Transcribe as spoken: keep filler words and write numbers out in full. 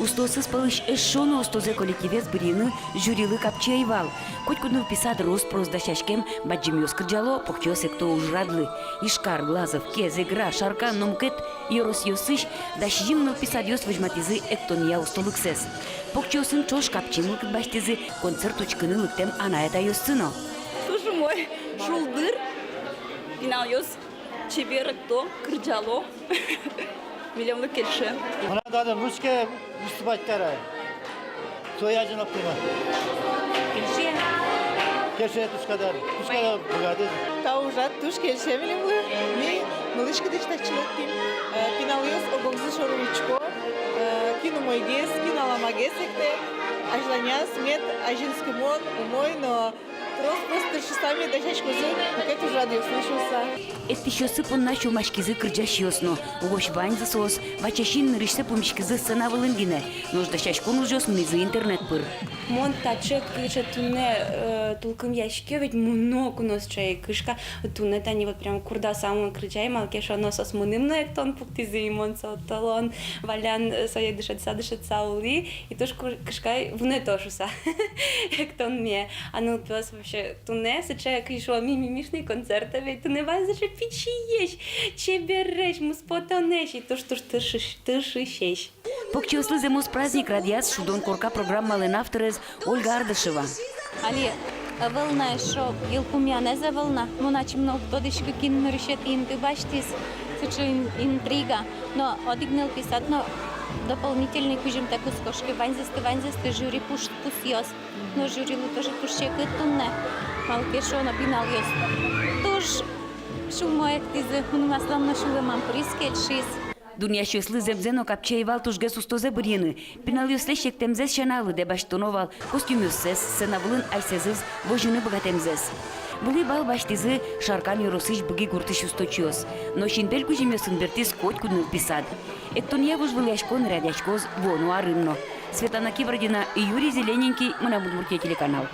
Устоосыз пӧлысь эшшо но устозэ коллективез быръыны жюрилы капчи ӧй вал. Котькуд нылпи сад рос-прос дасяськем бадӟымъёс кырӟало, покчиос экто ужрадлы. Ижкар, Глазов, Кез, Эгра, Шаркан но мукет ёросъёсысь дас сизьым нылпи садъёс возьматӥзы эктонъя устолыксэс. Покчиосын ӵош капчи мылкыд басьтӥзы концерт учкыны лыктэм анай-атайёссы но. Туж умой, шулдыр, пиналъёс чебер экто, кырӟало. Милемлы кельше. Мынам дадэ внучкае выступать каре. Со азьын октӥ ма. Кельше? Кельше, туж кадь, туж кадь быгатӥз. Та ужрад туж кельше милемлы. Ми нылысь кыдысь татчы лыктӥм. Э, пиналъёс ог-огзы шоры учко, э, кин умойгес, кин аламагес эктэ. Азьланяз мед азинскымон, умой но трос-прос тыршыса мед дасяськозы мукет ужрадъёсын шуыса. Эктӥсьёссы понна сюлмаськизы кырӟасьёс но. Угось ваньзы соос ваче син нырысьсэ пумиськизы сцена вылын гинэ, нош дасяськон ужъёс мынӥзы интернет пыр. Мон таӵе, кыӵе туннэ, э, тулкымъяське, ведь мыно ку но сыӵе ик кышка. Туннэ тани вот прям курдаса мон кырӟай, малы ке шуоно соос мыным но эктон пуктӥзы, и мон со толон валян, э, сое дышетса, дышетса улӥ, и туж кыр-, кышкай вунэто шуыса эктонме. А нылпиос вообще туннэ сыӵе, кызьы шуо, ми-, мимимишный концерт, ведь туннэ ваньзы сыӵе пичиесь, чебересь, муспотонэсь и туж-туж тыршись-, тыршисесь. Покчиослы зэмос праздник радъяз «Шудон корка» программалэн авторез Ольга Ардашева. Али ӧвӧл на эшшо, йылпумъянэз ӧвӧл на. Мон ачим но уг тодӥськы, кин нырысетӥ инты басьтӥз, сыӵе ин-, интрига. Но одӥг нылпи сад но дополнительный кузьымтэк уз кошкы, ваньзэсты, ваньзэсты жюри пуш-, пусъёз. Но жюрилы тоже туж секыт туннэ, малы ке шуоно пиналъёс туж сюлмо эктӥзы, мыным аслам но сюлэмам пыриз, кельшиз. Дунъясьёслы зэмзэ но капчи ӧй вал тужгес устозэ быръыны. Пиналъёслэсь эктэмзэс сяна, лыдэ басьтоно вал костюмъёссэс, сцена вылын асьсэзэс возьыны быгатэмзэс. Вылӥ балл басьтӥзы Шаркан ёросысь Быги гуртысь усточиос. Но синпель кузьымъёсын бертӥз котькуд нылпи сад. Эктонъя вожвылъяськон радъяськоз вуоно арын но. Светлана Кибардина, Юрий Зелененький, «Мынам Удмуртие» телеканал.